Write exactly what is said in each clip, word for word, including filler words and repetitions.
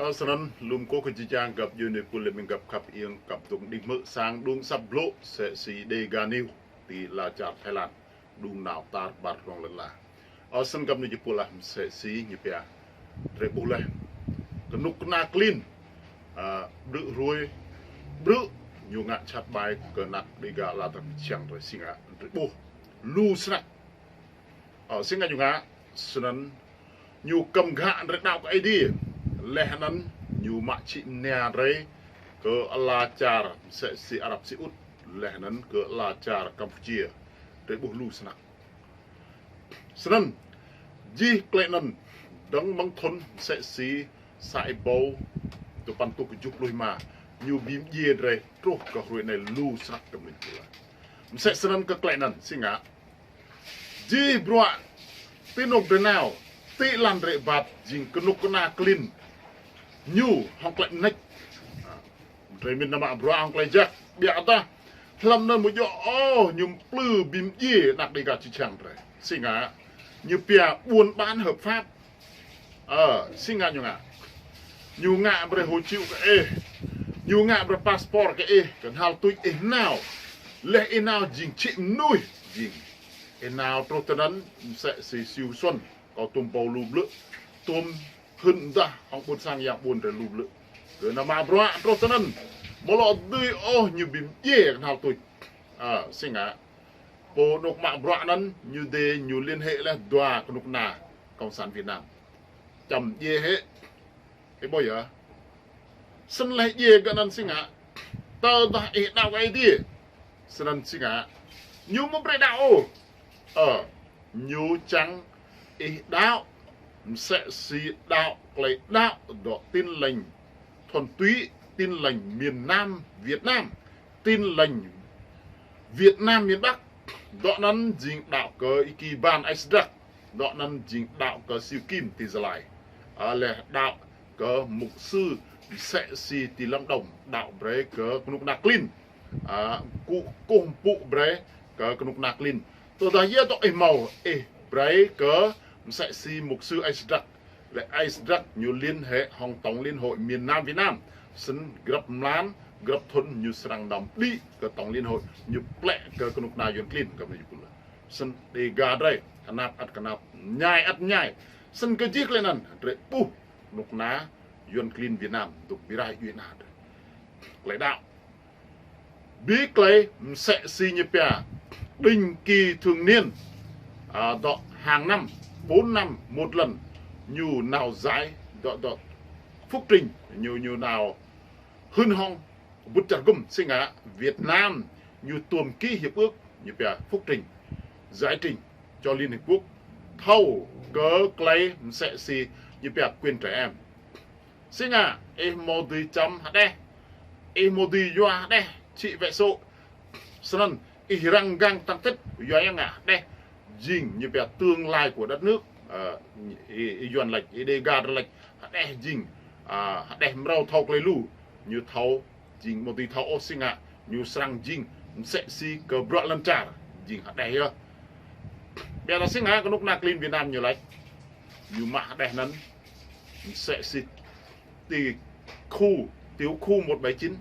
Ơ, snăn lŏm kơ kơ jih jang găp djuê nê pul lĕ mĭn găp khăp iêng găp dŏng đĭng hmư̆ sang đŭng asăp blŏ msĕ si Dega News ti ala čar Thái Lan, đŭng nao tar ƀar rŏng lăn ala. Ơ, snăn găp nê jih pul ah msĕ si ñu pia drei ƀuh leh. Kơnuk kơna klin, a, ƀrư̆ hruê, ƀrư̆ ñu ngă čăt ƀai kơ anak Dega ala tơm čiăng drei si ngă drei ƀuh. Lu snăk. Ơ, si ngă ñu ngă, snăn ñu kăm ghă drei đăo kơ Aê Diê. Leh anăn ñu mă čhĭ mnia drei kơ ala čar msĕ si Arab Saudi, leh anăn kơ ala čar Campuchia. Drei ƀuh lu snăk. Snăn, jih klei anăn, dơ̆ng mơ̆ng thŭn msĕ si sa êbâo dua păn êtuh kjuh pluh êma, ñu bi mdjiê drei truh kơ hruê anei lu snăk kơ mĭn pula. Msĕ snăn kơ klei anăn, si ngă. Jih bruă ti anôk drei nao, ti lăn drei êbat, jing kơnuk kơna klin. Ñu hŏng klei mnêč. Drei mĭn nao mă bruă hŏng klei jăk, ƀiădah hlăm anăn mơ̆ djŏ ôh ñu mplư bi mdjiê anak Dega čư̆ čhiăng drei. Si ngă, ñu pia buôn bán hợp pháp. Ơ, si ngă ñu ngă. Ñu ngă brei hộ chiếu kơ ih. Ñu ngă brei passport kơ ih, kơ knhal tuč ih nao. Leh ih nao jing čhĭ mnuih, jing. Ih nao truh tinăn msĕ si Siu Xuân, kâo tuôm ƀâo lu blư̆, tuôm hưn mdah hŏng ƀuôn sang yang ƀuôn drei lu blư̆. Kơ nao mă bruă truh tinăn, amâo lŏ dưi ôh ñu bi mdjiê knhal tuč. Ơ, si ngă. Pô anôk mă bruă anăn ñu dê ñu liên hệ leh dua kơnuk kơna Cộng sản Việt Nam. Čăm djiê hĕ. Ih ƀuh yơh. Snăn leh djiê gơ̆ anăn si ngă. Tơdah ih đăo kơ Aê Diê. Snăn si ngă. Ñu amâo brei đăo ôh. Ơ, ñu čiăng ih đăo, msĕ si đăo klei đăo dŏ Tin Lành thuần túy, Tin Lành miền Nam Việt Nam, Tin Lành Việt Nam miền Bắc, dŏ anăn jing đăo kơ Y-Kiban Aê Sdrak, dŏ anăn jing đăo kơ Siu Kim ti Gia Lai. A, leh đăo kơ mục sư msĕ si ti Lâm Đồng, đăo brei kơ kơnuk kơna klin. A, kŭ kơkuh mpŭ brei kơ kơnuk kơna klin. Tơdah yơh dŏ ih mâo, ih brei kơ msĕ si mục sư Aê Sdrak. Leh Aê Sdrak ñu liên hệ hŏng Tổng Liên Hội miền Nam Việt Nam. Snăn grăp mlan, grăp thŭn ñu srăng nao mđĭ kơ Tổng Liên Hội, ñu plĕ kơ kơnuk kơna Yuăn klin, găp nê jih pul ah. Snăn Dega drei, knap ăt knap, mñai ăt mñai. Snăn kơ jih klei anăn, drei ƀuh kơnuk kơna Yuăn klin Việt Nam, dôk bi rai djuê ana drei. Klei đăo. Bi klei msĕ si ñu pia định kỳ thường niên, a, dŏ hàng năm, bốn năm một lần, ñu nao giải, dŏ, dŏ phúc trình, ñu, ñu nao hưn hŏng kơbŭt čar gŭm si ngă Việt Nam, ñu tuôm ký hiệp ước, ñu pia phúc trình, giải trình cho Liên Hiệp Quốc, thâo kơ klei msĕ si ñu pia quyền trẻ em. Si ngă, ih amâo dưi čăm hđeh, ih amâo dưi yua hđeh, čhĭ wĕ sô̆. Snăn, ih răng răng tăng tĭt, yua yang ngă hđeh, jing, ñu pia tương lai của đất nước, ơ, ih, ih Yuăn lač, ih Dega drei lač, hđeh jing, a, hđeh mrâo thâo klei lu, ñu thâo, jing amâo dưi thâo ôh si ngă, ñu srăng jing, msĕ si kơ bruă lăn čar, jing hđeh yơh. Ƀiădah si ngă kơnuk kơna klin Việt Nam ñu lač, ñu mă hđeh anăn, msĕ si ti khu, tiểu khu một bảy chín.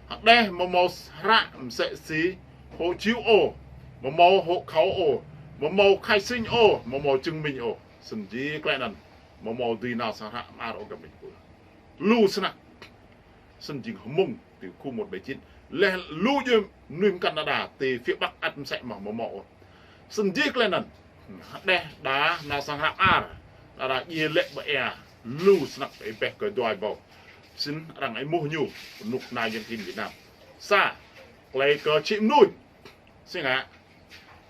Hđeh amâo mâo hră msĕ si hộ chiếu ôh, amâo mâo hộ khẩu ôh, amâo mâo khai sinh ôh, amâo mâo chứng minh ôh. Snăn jih klei anăn, amâo mâo dưi nao sang hră mơar ôh găp nê jih pul ah. Lu snăk. Snăn jing hmông ti khu một bảy chín. Leh lu djuê mnuih mkăn đa đa ti phía Bắc ăt msĕ mơh amâo mâo ôh. Snăn jih klei anăn. Hđeh đa nao sang hră mơar. Đa đa djiê lĕ ƀơi ia. Lu snăk ih ƀuh kơ dua êbâo. Snăn arăng êmuh ñu. Kơnuk kơna Yuăn klin Việt Nam. Sa. Klei kơ čhĭ mnuih. Si ngă.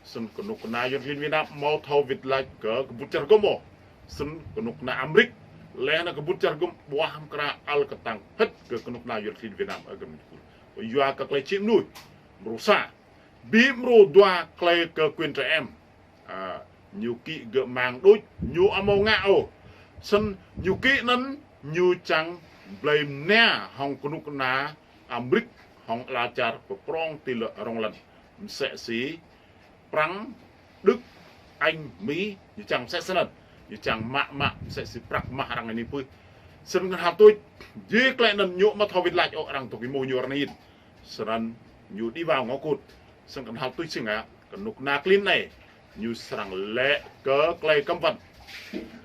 Snăn kơnuk kơna Yuăn klin Việt Nam amâo thâo wĭt lač kơ kơbŭt čar gŭm ôh. Snăn kơnuk kơna Amêrik. Leh anăn kơbŭt čar gŭm ƀuah mkra ăl kơtang phĭt kơ kơnuk kơna Yuăn klin Việt Nam ơ găp nê jih pul ah. Yua kơ klei čhĭ mnuih. Mrô sa. Bi mrô dua klei kơ quyền trẻ em. A, ñu kĭ gơ̆ mang đuč, ñu amâo ngă ôh. Snăn ñu kĭ anăn ñu čiăng blei mnia hŏng kơnuk kơna Amêrik hŏng ala čar pơprŏng ti lŏn rŏng lăn. Msĕ si Prăng, Đức, Anh, Mi, ñu čiăng msĕ snăn. Ñu čiăng mă mă msĕ si prăk mah arăng anei pui. Snăn kơnhal tuč, jih klei anăn ñu amâo thâo wĭt lač ôh, arăng dôk êmuh ñu rơnit. Snăn ñu đĭ wao ngŏ kŭt. Snăn kơnhal tuč si ngă, kơnuk kơna klin anei, ñu srăng lĕ kơ klei kăm wăn.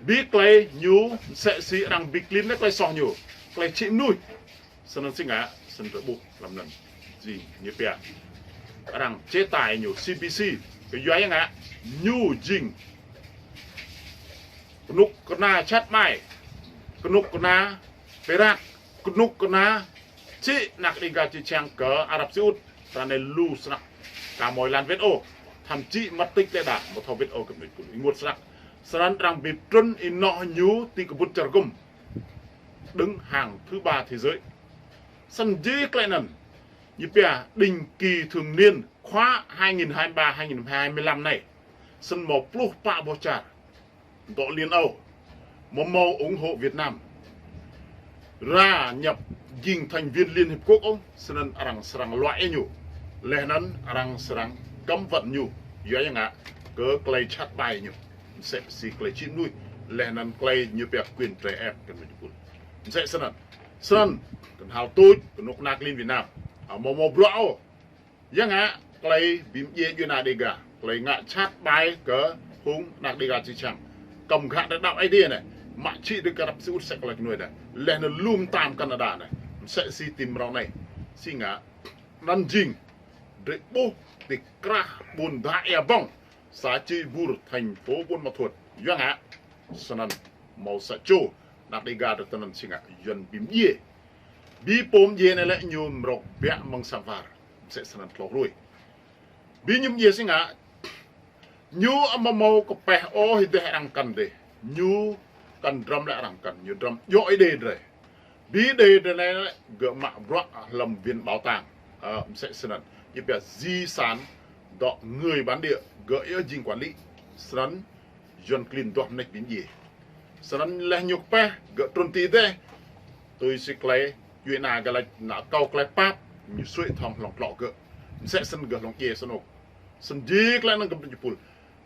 Bi klei ñu msĕ si arăng bi klin lĕ klei soh ñu, klei čhĭ mnuih. Snăn si ngă, snăn drei ƀuh hlăm anăn. Jing ñu pia, arăng chế tài ñu C P C. Kyua ya ngă, ñu jing kơnuk kơna jhat ƀai, kơnuk kơna pirat, kơnuk kơna čhĭ anak Đêga čư̆ čhiăng kơ Arab Saudi. Ară anei lu snăk, ka mâo êlan wĭt ôh, thậm chí mất tích tê đa, amâo thâo wĭt ôh kơ mnuih kul ênguôt snăk. Snăn arăng bi trŭn ênoh ñu ti kbŭt čar gŭm, đứng hàng thứ ba thế giới. Snăn jih klei anăn, ñu pia định kỳ thường niên khóa hai nghìn hai mươi ba, hai nghìn hai mươi lăm anei. Snăn mâo pluh pă boh čar dŏ Liên Âu amâo mâo ủng hộ Việt Nam gia nhập jing thành viên Liên Hiệp Quốc ôh, snăn arăng srăng luă ñu. Leh anăn arăng srăng cấm vận ñu. Yua ya ngă, kơ klei jhat ƀai ñu. Msĕ si klei čhĭ mnuih. Leh anăn klei ñu pia quyền trẻ em kơ mnuih jih pul. Msĕ snăn. Snăn, kơnhal tuč, kơnuk kơna klin Việt Nam, amâo mâo bruă ôh. Ya ngă, klei bi mdjiê djuê ana Đêga, klei ngă jhat ƀai kơ phung anak Đêga čư̆ čhiăng. Kăm ghă drei đăo Aê Diê anei, mă čhĭ drei kơ Arab Saudi sĕ klei knuih anei. Leh anăn lu mtam Canada anei. Msĕ si ti mrâo anei. Si ngă, anăn jing drei ƀuh ti krah ƀuôn Dha Êa Bông, xã Čư̆ Bur, thành phố Buôn Ma Thuột. Ya ngă, snăn mâo sa čô anak Đêga drei tinăn si ngă, Yuăn bi mdjiê. Bi pô mdjiê anei lĕ ñu mrâo biă mơ̆ng sang war. Msĕ snăn tlâo hruê. Bi ñu mdjiê si ngă, ñu amâo mâo kpeh ôh êdeh arăng kăn dih. Ñu kăn drăm lĕ arăng kăn, ñu drăm djŏ Êđê drei. Bi Êđê drei anei lĕ gơ̆ mă bruă hlăm viện bảo tàng. Ơ, msĕ snăn. Ñu pia di sản dŏ người bản địa, gơ̆ yơh jing quản lý. Snăn Yuăn klin duah mnêč bi mdjiê. Snăn leh ñu kpeh, gơ̆ trŭn ti dih. Tui si klei djuê ana gơ̆ lač, nao akâo klei pap, ñu sui thŏng hlŏng tlŏ gơ̆. Msĕ snăn gơ̆ hlŏng djiê snŭk. Snăn jih klei anăn kơ mnuih jih pul.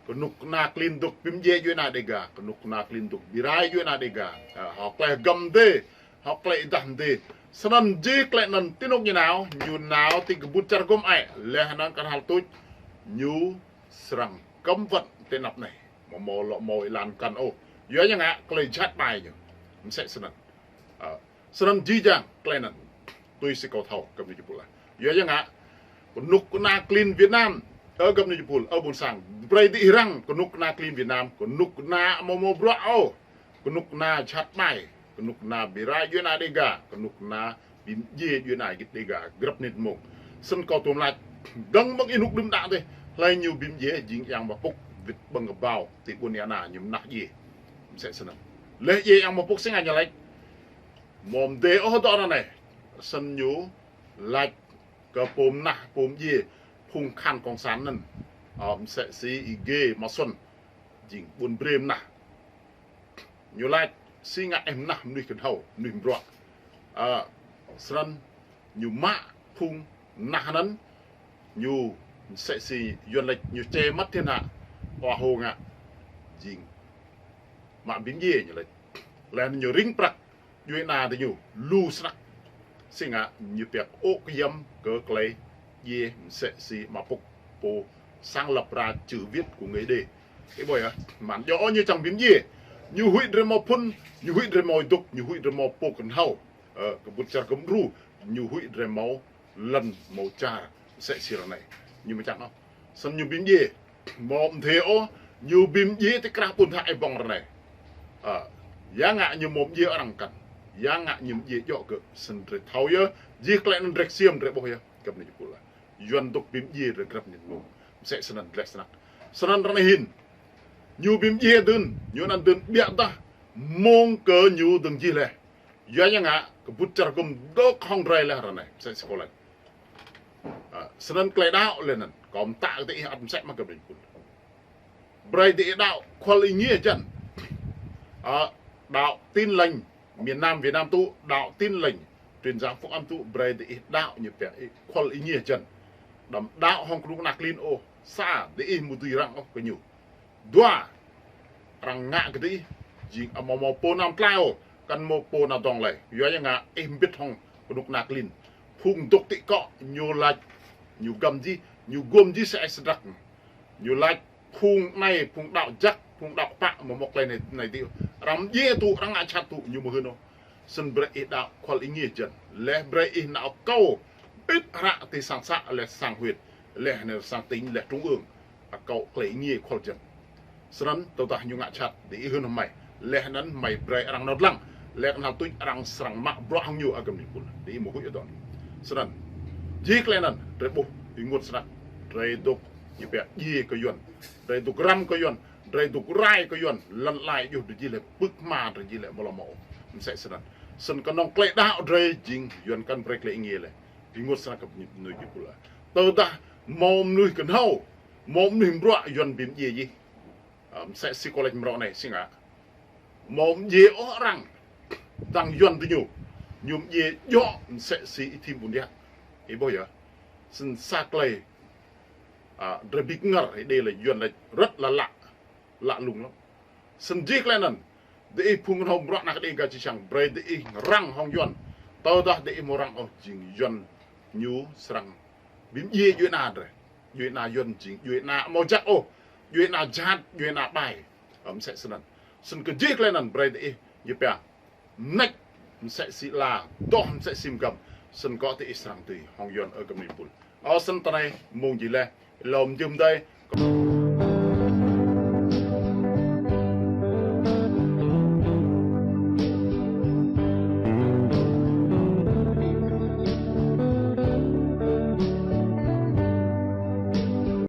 Kơnuk kơna klin dôk bi mdjiê djuê ana Đêga, kơnuk kơna klin dôk bi rai djuê ana Đêga. Ơ, hŏ klei hgăm dih, hŏ klei êdah dih. Snăn jih klei anăn ti anôk ñu nao, ñu nao ti kbŭt čar gŭm ai, leh anăn kơnhal tuč, ñu srăng cấm vận ti anăp anei. Amâo mâo lŏ mâo êlan kăn ôh. Yua ya ngă, klei jhat ƀai ñu. Msĕ snăn. Ơ, snăn jih jang klei anăn. Tui si kâo thâo kơ mnuih jih pul. Yua ya ngă, kơnuk kơna klin Việt Nam, ơ găp mnuih jih pul, ơ ƀuôn sang, brei diih răng, kơnuk kơna klin Việt Nam, kơnuk kơna amâo mâo bruă ôh, kơnuk kơna jhat ƀai, kơnuk kơna bi rai djuê ana Đêga, kơnuk kơna bi mdjiê djuê ana gĭt Đêga grăp mnĭt mông. Snăn kâo tuôm lač, dơ̆ng mơ̆ng ênuk đưm đă dih, hlei ñu bi mdjiê jing yang mă pŭk, wĭt ƀơ̆ng kơbao ti ƀuôn Ia Na ñu mnah djiê. Msĕ snăn. Leh djiê yang mă pŭk si ngă ñu lač, amâo mdê ôh dŏ ară anei. Snăn ñu lač kơ pô mnah, pô mdjiê, phung khan cộng sản anăn. Ơ, msĕ si Y G Mă Xuân, jing ƀuôn brê mnah. Ñu lač, si ngă ih mnah mnuih kơnhâo, mnuih mbruă. Ơ, snăn ñu mă phung mnah anăn, ñu msĕ si Yuăn lač ñu che mắt thiên hạ, hoa hô ngă. Jing mă bi mdjiê ñu lač. Leh anăn ñu ring prăk djuê ana diñu lu snăk. Si ngă ñu pia kơ ôk kơyăm kơ klei djiê msĕ si mă pŭk pô sáng lập ra chữ viết của người Êđê. Ih ƀuh yơh, mă djŏ ñu čiăng bi mdjiê. Ñu huĭ drei mâo phŭn, ñu huĭ drei mâo dôk, ñu huĭ drei mâo pô kơnhâo. Ơ, kbŭt čar gŭm đru, ñu huĭ drei mâo lăn mâo čar, msĕ si ară anei. Ñu mă čang ôh. Snăn ñu bi mdjiê. Amâo mdê ôh, ñu bi mdjiê ti krah ƀuôn Dha Êa Bông ară anei. Ơ, ya ngă ñu amâo mdjiê arăng kăn. Ya ngă ñu mdjiê djŏ gơ̆, snăn drei thâo yơh, jih klei anăn drei ksiêm drei ƀuh yơh, găp mnuih jih pul. Yuăn dôk bi mdjiê drei grăp mnĭt mông. Msĕ snăn leh snăk. Snăn ară anei hĭn. Ñu bi mdjiê dưn, ñu anăn dưn ƀiă dah mông kơ ñu dơ̆ng jih leh. Yua ya ngă, kbŭt čar gŭm dôk hŏng drei leh ară anei, msĕ si kâo lač. Ơ, snăn klei đăo leh anăn, kâo mtă kơ diih ăt msĕ mă găp mnuih jih pul. Brei diih đăo kual êngiê jăn. Ơ, đăo Tin Lành miền Nam Việt Nam tŭ, đăo Tin Lành truyền giáo Phúc Âm tŭ, brei diih đăo ñu pia kual êngiê jăn. Đăm đăo hŏng kơnuk kơna klin ôh, sa diih amâo dưi răng ôh kơ ñu. Dua, arăng ngă kơ diih, jing amâo mâo pô nao mtlaih ôh, Kăn mâo pô nao dŏng lơi. Yua yang ngă ih mbĭt hŏng kơnuk kơna klin. Phung dŏ ti kŏ ñu laĭ, ñu găm jih, ñu gum jih sĕ ih sơdrăk. Ñu laĭ phung anai, phung đaŏ jăk, phung đaŏ kpă, mơ̆ mơ̆ klei anai, anai dih. Arăng mdjiê tŭ, arăng ngă jhat tŭ, ñu mơhưn ôh. Snăn brei ih đaŏ kual ih ngiê jăn. Laih brei ih nao kâo ƀĭt hră ti sang să, laih sang huyện, laih anai sang tỉnh, laih trung ương. Akâo klei ih ngiê kual jăn. Snăn tơdah ñu ngă jhat, diih hưn hmei. Laih anăn hmei brei arăng nao dlăng. Laih anăn tuč arăng srăng mă bruă hŏng ñu agam ni pul. Diih mơ̆ huĭ adon. Snăn. Jih klei anăn, drei ƀuh, ih ênguôt snăk. Drei dôk, ñu pia, djiê kơ Yuăn. Drei dôk răm kơ Yuăn. Drei dôk rai kơ Yuăn. Lăn lai djuh drei jih lĕ pưk hma drei jih lĕ mơ̆ lŏ mơ̆ ôh. Msĕ snăn. Snăn kơnơ̆ng klei đaŏ drei jing Yuăn kăn brei klei ih ngiê lĕ. Ih ênguôt snăk kơ mnuih jih pul. Tơdah mâo mnuih kơnhâo, mâo mnuih mbruă Yuăn bi mdjiê jih. Ơ, msĕ si kâo laĭ mrâo anai, si ngă. Mâo mdjiê ôh arăng. Tăng Yuăn tơ ñu. Ñu mdjiê djŏ msĕ si ih thim ƀun yă. Ih ƀuh yơh. Snăn sa klei. Ơ, drei bi kngăr, ih đei lĕ Yuăn laĭ rất là lạ. Lạ lùng lắm. Snăn jih klei anăn. Diih phung kơnhâo bruă anak đe ga či čang. Brei diih răng hŏng Yuăn. Tơdah diih mâo răng ôh jing Yuăn. Ñu srăng bi mdjiê djuê ana drei. Djuê ana Yuăn jing djuê ana mâo jăk ôh. Djuê ana jhat, djuê ana ƀai. Ơ, msĕ snăn. Snăn kơ jih klei anăn brei diih, ñu pia. Mnêč msĕ si ala, dŏ msĕ si mgăm. Snăn kơ diih srăng dưi hŏng Yuăn ơ găp ni pul. Ơ snăn tơ anai mông jih leh. Lŏm jưm dai.